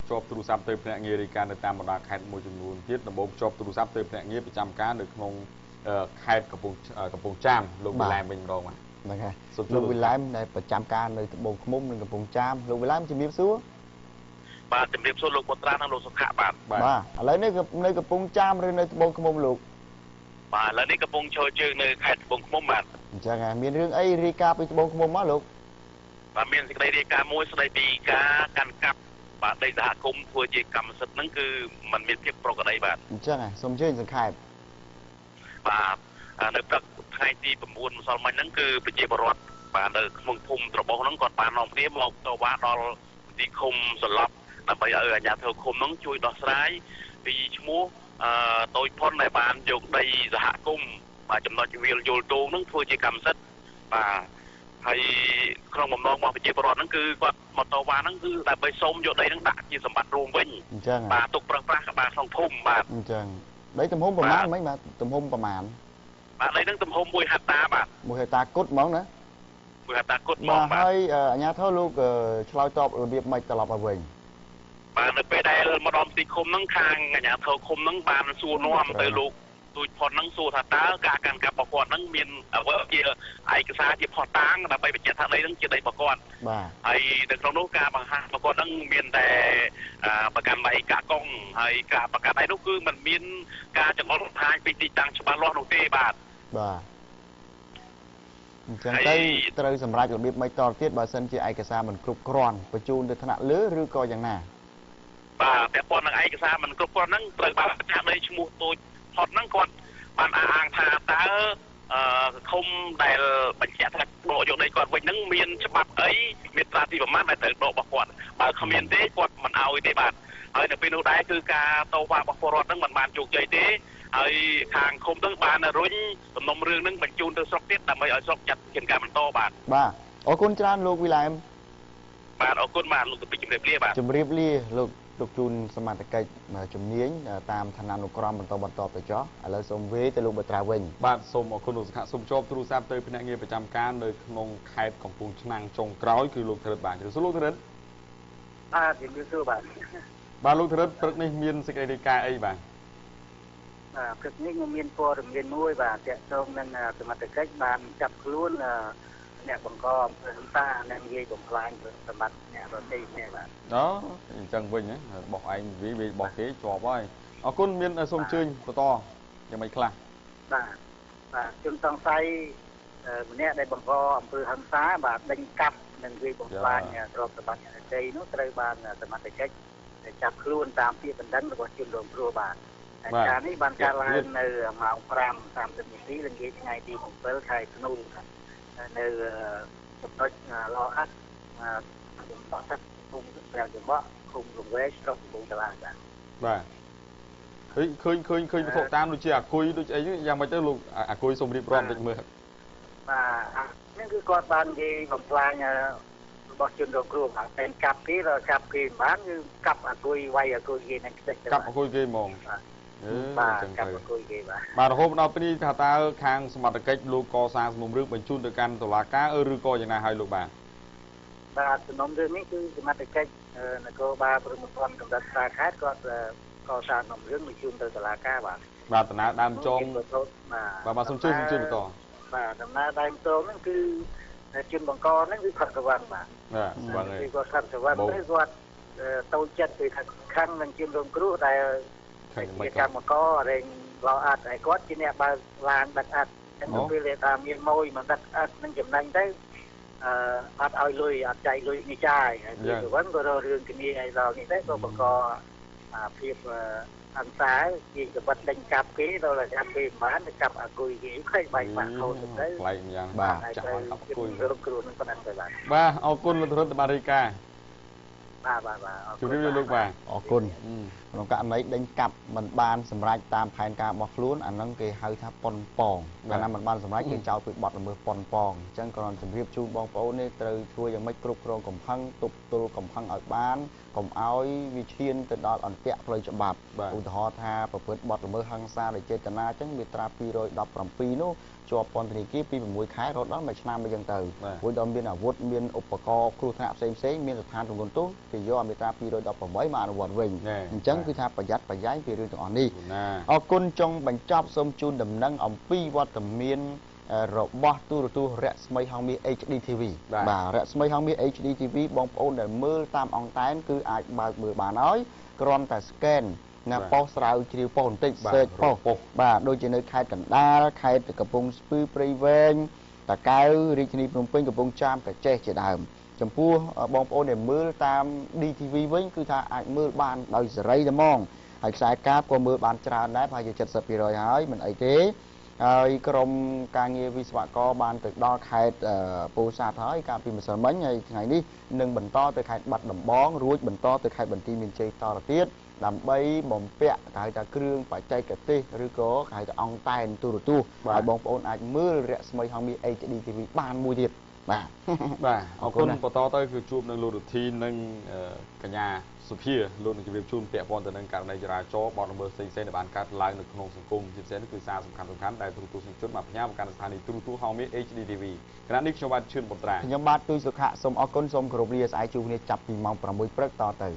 ភ្ជាប់ទូរស័ព្ទទៅភ្នាក់ងាររាយការណ៍នៅតាមបណ្ដាខេត្តមួយចំនួនទៀតដំបូងភ្ជាប់ទូរស័ព្ទទៅភ្នាក់ងារប្រចាំការនៅក្នុងខេត្តកំពង់ចាមលោកវិឡែមវិញម្ដងបាទហ្នឹងហើយលោកវិឡែមដែលប្រចាំការនៅត្បូងឃ្មុំនិងកំពង់ចាមលោកវិឡែមជំរាបសួរបាទជំរាបសួរលោកបុត្រានិងលោកសុខៈបាទបាទឥឡូវនេះនៅកំពង់ចាមឬនៅត្បូងឃ្មុំលោកបាទឥឡូវនេះកំពុងឈរជើងនៅខេត្តត្បូងឃ្មុំបាទអញ្ចឹងហើយមានរឿងអីរាយការណ៍ពីត្បូងឃ្មុំមកលោកបាទមានសេចក្តីរាយការណ៍មួយស្ដីពីការកាន់កាប់បាទដីសហគមន៍ធ្វើជាកម្មសិទ្ធិហ្នឹងគឺมันមានភាពប្រក្រតីបាទអញ្ចឹងហើយសូមអញ្ជើញសង្ខេបបាទនៅព្រឹកថ្ងៃទី9ម្សិលមិញហ្នឹងគឺប្រជាពលរដ្ឋបាទនៅក្នុងភូមិត្របោះហ្នឹងគាត់បាននាំគ្នាមកតវ៉ាដល់ទីឃុំសន្លប់ដើម្បីឲ្យអាជ្ញាធរឃុំហ្នឹងជួយដោះស្រាយពីឈ្មោះតូចផុនដែលបានយកដីសហគមន៍បាទចំណុចវាលយល់ទងហ្នឹងធ្វើជាកម្មសិទ្ធិបាទហើយក្នុងបំណងរបស់ប្រជាពលរដ្ឋហ្នឹងគឺគាត់មកតវ៉ាហ្នឹងគឺដើម្បីសុំយកដីហ្នឹងដាក់ជាសម្បត្តិរួមវិញអញ្ចឹងបាទទុកប្រើប្រាស់បាទក្នុងភូមិបាទអញ្ចឹងដីទំហំប្រមាណមិញបាទទំហំប្រមាណបាទដីហ្នឹងទំហំ1ហិកតាបាទ1ហិកតាគត់ហ្មងណា1ហិកតាគត់ហ្មងបាទហើយអាជ្ញាធរលោកឆ្លើយតបរបៀបម៉េចត្រឡប់មកវិញបាទនៅពេលដែលមកដល់ទីឃុំហ្នឹងខាងអាជ្ញាធរឃុំហ្នឹងបានសួរនាំទៅលោកទូចផុតហ្នឹងសួរថាតើការកាន់កាប់របស់គាត់ហ្នឹងមានអ្វីជាឯកសារជាភស្តុតាងដើម្បីបញ្ជាក់ថាដីហ្នឹងជាដីរបស់គាត់បាទហើយនៅក្នុងនោះការបង្ហាញរបស់គាត់ហ្នឹងមានតែប្រកាន់ដីកាកុងហើយការប្រកាន់ដីនោះគឺมันមានការចង្អុលបង្ហាញពីទីតាំងច្បាស់លាស់នោះទេបាទបាទអញ្ចឹងទៅត្រូវសម្រេចរបៀបម៉េចតទៀតបើសិនជាឯកសារមិនគ្រប់គ្រាន់បញ្ជូនទៅថ្នាក់លើឬក៏យ៉ាងណាបាទពាក់ព័ន្ធនឹងឯកសារមិនគ្រប់គ្រាន់ហ្នឹងត្រូវបានម្ចាស់ដីឈ្មោះតូចផុតហ្នឹងគាត់បានអះអាងថាតើឃុំដែលបញ្ជាក់ថាដកយកដីគាត់វិញហ្នឹងមានច្បាប់អីមាត្រាទីប្រមាណដែលត្រូវដករបស់គាត់បើគ្មានទេគាត់មិនអោយទេបាទហើយនៅពេលនោះដែរគឺការតវ៉ារបស់ពលរដ្ឋហ្នឹងមិនបានជោគជ័យទេហើយខាងឃុំហ្នឹងបានរុញសំណុំរឿងហ្នឹងបញ្ជូនទៅស្រុកទៀតដើម្បីឲ្យស្រុកចាត់វិធានការបន្តបាទបាទអរគុណច្រើនលោកវិឡែមបាទអរគុណបាទលោកទៅជម្រាបលាបាទជម្រាបលាលោកលោកជូនសមត្ថកិច្ចជំនាញតាមឋានានុក្រមបន្តបន្តទៅចុះឥឡូវសូមវេទៅលោកបត្រាវិញបាទសូមអរគុណលោកសុខៈសូមជួបទូរស័ព្ទទៅភ្នាក់ងារប្រចាំការនៅក្នុងខេត្តកំពង់ឆ្នាំងចុងក្រោយគឺលោកធរិតបាទជម្រាបសួរលោកធរិតបាទជម្រាបសួរបាទបាទលោកធរិតព្រឹកនេះមានសេចក្តីរាយការណ៍អីបាទបាទព្រឹកនេះខ្ញុំមានព័ត៌មានមួយបាទទាក់ទងនឹងសមត្ថកិច្ចបានចាប់ខ្លួនអ្នកបង្កអំពើហិង្សាអ្នកនិយាយបំផ្លាញសម្បត្តិអ្នកដទៃនេះបាទអូអញ្ចឹងវិញរបស់ឯងវារបស់គេជាប់ហើយអរគុណមានសូមអញ្ជើញបន្តយ៉ាងម៉េចខ្លះបាទបាទជនសង្ស័យម្នាក់ដែលបង្កអំពើហិង្សាបាទដេញកាប់និងវាយបំផ្លាញទ្រព្យសម្បត្តិអ្នកដទៃនោះត្រូវបានសមត្ថកិច្ចចាប់ខ្លួនតាមពាក្យបណ្ដឹងរបស់ជនរងគ្រោះបាទការនេះបានកើតឡើងនៅម៉ោង5:30នាទីល្ងាចថ្ងៃទី7ខែធ្នូនៅចំណុចឡអាត់ចំបក់ទឹកឃុំព្រះចំបក់ឃុំរង្វេស្រុកកំពង់ត្រាបាទបាទឃើញឃើញឃើញវត្ថុតាមដូចជាអាគុយដូចអីយ៉ាងម៉េចទៅលោកអាគុយសូមរៀបរាប់តិចមើលបាទនេះគឺគាត់បាននិយាយបំផ្លាញរបស់ជនរងគ្រោះបាទតែកាប់គេដល់កាប់គេមិនបានគឺកាប់អាគុយវាយអាគុយគេនឹងខ្ទេចកាប់អាគុយគេហ្មងបាទកាប់អង្គុយគេបាទបាទរហូតដល់ពេលនេះថាតើខាងសមត្ថកិច្ចលោកកសាងសំណុំរឿងបញ្ជូនទៅកាន់តុលាការឬក៏យ៉ាងណាហើយលោកបាទបាទសំណុំរឿងនេះគឺសមត្ថកិច្ចនគរបាលព្រហ្មទណ្ឌកម្រិតសាខេត្តគាត់កសាងសំណុំរឿងបញ្ជូនទៅតុលាការបាទបាទដំណើរដើមចងបាទបាទសូមជួយសូមជួយបន្តបាទដំណើរដើមចងហ្នឹងគឺជនបង្កហ្នឹងគឺខិតសវណ្ណបាទបាទសវណ្ណគឺគាត់ខិតសវណ្ណគឺគាត់តូចចិត្តគឺថាខឹងនឹងជនរងគ្រោះដែលជាកម្មកររែងឡអត់ហើយគាត់ជាអ្នកបើកឡានដឹកអត់ចឹងទៅពេលថាមានម៉ួយមកដឹកអត់នឹងចំណេញទៅអត់ឲ្យលុយអត់ចែកលុយនេះចាយហើយគឺវិញក៏រករឿងគ្នាឲ្យដល់នេះដែរក៏បង្កភាពអង្សាជាកបិតដេញកាប់គេដល់តែកាប់គេមិនបានទៅកាប់អាគុយគេបែកបាក់ខូចទៅប្លែកយ៉ាងបាទចាក់ឲ្យកាប់អាគុយរកគ្រោះនឹងប៉ុណ្ណឹងទៅបាទបាទអរគុណលោករដ្ឋបាលរាយការណ៍បាទបាទបាទជម្រាបលាលោកបាទអរគុណក្នុងករណីដេញកាប់មិនបានសម្រេចតាមផែនការរបស់ខ្លួនអានឹងគេហៅថាប៉ុនប៉ងកាលណាមិនបានសម្រេចគេចោទពីបទល្មើសប៉ុនប៉ងអញ្ចឹងគ្រាន់ជម្រាបជូនបងប្អូននេះត្រូវធ្វើយ៉ាងម៉េចគ្រប់គ្រងកំហឹងទប់ទល់កំហឹងឲ្យបានកុំឲ្យវាឈានទៅដល់អន្ទាក់ផ្លូវច្បាប់ឧទាហរណ៍ថាប្រព្រឹត្តបទល្មើសហិង្សាដោយចេតនាអញ្ចឹងមាត្រា217នោះជាប់ពន្ធនាគារពី6ខែរហូតដល់1ឆ្នាំអញ្ចឹងទៅព្រោះដល់មានអាវុធមានឧបករណ៍គ្រោះថ្នាក់ផ្សេងផ្សេងមានស្ថានទម្ងន់ទោស គេយកមាត្រា218មកអនុវត្តវិញអញ្ចឹងគឺថាប្រយ័ត្នប្រយែងពីរឿងទាំងអស់នេះអរគុណចុងបញ្ចប់សូមជូនដំណឹងអំពីវត្តមានរបស់ទូរទស្សន៍រស្មីហង្សមាស HD TV បាទរស្មីហង្សមាស HD TV បងប្អូនដែលមើលតាមអង់តែនគឺអាចបើកមើលបានហើយគ្រាន់តែ scan ណាប៉ុស្តិ៍ស្រាវជ្រាវប៉ុស្តិ៍បន្តិច search ប៉ុស្តិ៍បាទដូចជានៅខេត្តកណ្ដាលខេត្តកំពង់ស្ពឺព្រៃវែងតាកែវរាជធានីភ្នំពេញកំពង់ចាមក្រចេះជាដើមចំពោះបងប្អូនដែលមើលតាម DTV វិញគឺថាអាចមើលបានដោយសេរីតែហ្មងហើយខ្សែកាបក៏មើលបានច្រើនដែរប្រហែលជា70%ហើយមិនអីទេហើយក្រុមការងារវិស្វករបានទៅដល់ខេត្តពោធិ៍សាត់ហើយកាលពីម្សិលមិញហើយថ្ងៃនេះនឹងបន្តទៅខេត្តបាត់ដំបងរួចបន្តទៅខេត្តបន្ទាយមានជ័យតទៅទៀតដើម្បីបំពាក់គេហៅថាគ្រឿងបច្ចេកទេសឬក៏គេហៅថាអង់តែនទូរទស្សន៍ឲ្យបងប្អូនអាចមើលរស្មីហង្សមាស HD TV បានមួយទៀតបាទបាទអរគុណបន្តទៅគឺជួបនឹងលោករុទ្ធីនិងកញ្ញាសុភាលោកនឹងជម្រាបជូនពាក់ព័ន្ធទៅនឹងករណីចរាចរណ៍បទល្មើសផ្សេងៗដែលបានកើតឡើងនៅក្នុងសង្គមជាពិសេសគឺសារសំខាន់ៗដែលទូរទស្សនិកជនបានផ្ញើមកកាន់ស្ថានីយ៍ទូរទស្សន៍ហង្សមាស HD TV ខណៈនេះខ្ញុំបាទឈឿនបុត្រាខ្ញុំបាទទូយសុខៈសូមអរគុណសូមគោរពលាស្អែកជួបគ្នាចាប់ពីម៉ោង6ព្រឹកតទៅ